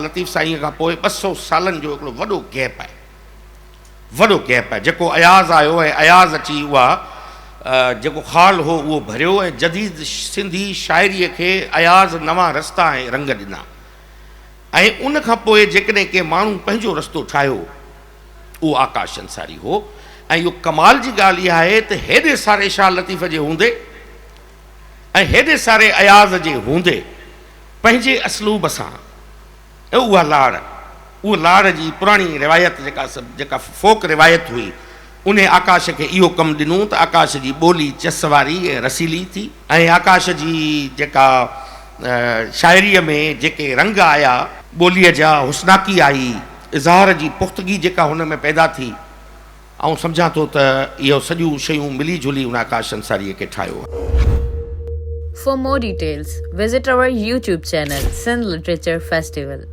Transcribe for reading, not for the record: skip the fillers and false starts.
لطيف سائينء کان پوء 200 سالن جو هڪڙو وڏو گيپ آهي. وڏو گيپ آهي. جيڪو اياز آيو ۽ اياز اچي اها جيڪو خال هو اهو ڀريو ۽ جديد سنڌي شاعريء کي اياز نوان رستا ۽ رنگ ڏنا ۽ ان کان پوء جيڪڏهن ڪنهن ماڻهو پنهنجو رستو ٺاهيو اهو آڪاش انصاري هو ۽ اهو ڪمال جي ڳالهه اها آهي ته هيڏي ساري شاهه لطيف جي هوندي ۽ هيڏي ساري اياز جي هوندي پنهنجي اسلوب سان ۽ اها لاڙ، اهو لاڙ جي پراڻي روايت جيڪا جيڪا فوڪ روايت هئي، انهي آڪاش کي اهو ڪم ڏنو ته آڪاش جي ٻولي چس واري ۽ رسيلي ٿي ۽ آڪاش جي جيڪا شاعريء ۾ جيڪي رنگ آيا، ٻوليء جا حسناڪي آئي، اظهار جي پختگي جيڪا هن ۾ پيدا ٿي، آئون سمجهان ٿو ته اهو سڄيون شيون ملي جلي ان آڪاش انصاريء کي ٺاهيو آهي. For more details, visit our YouTube channel Sindh Literature Festival.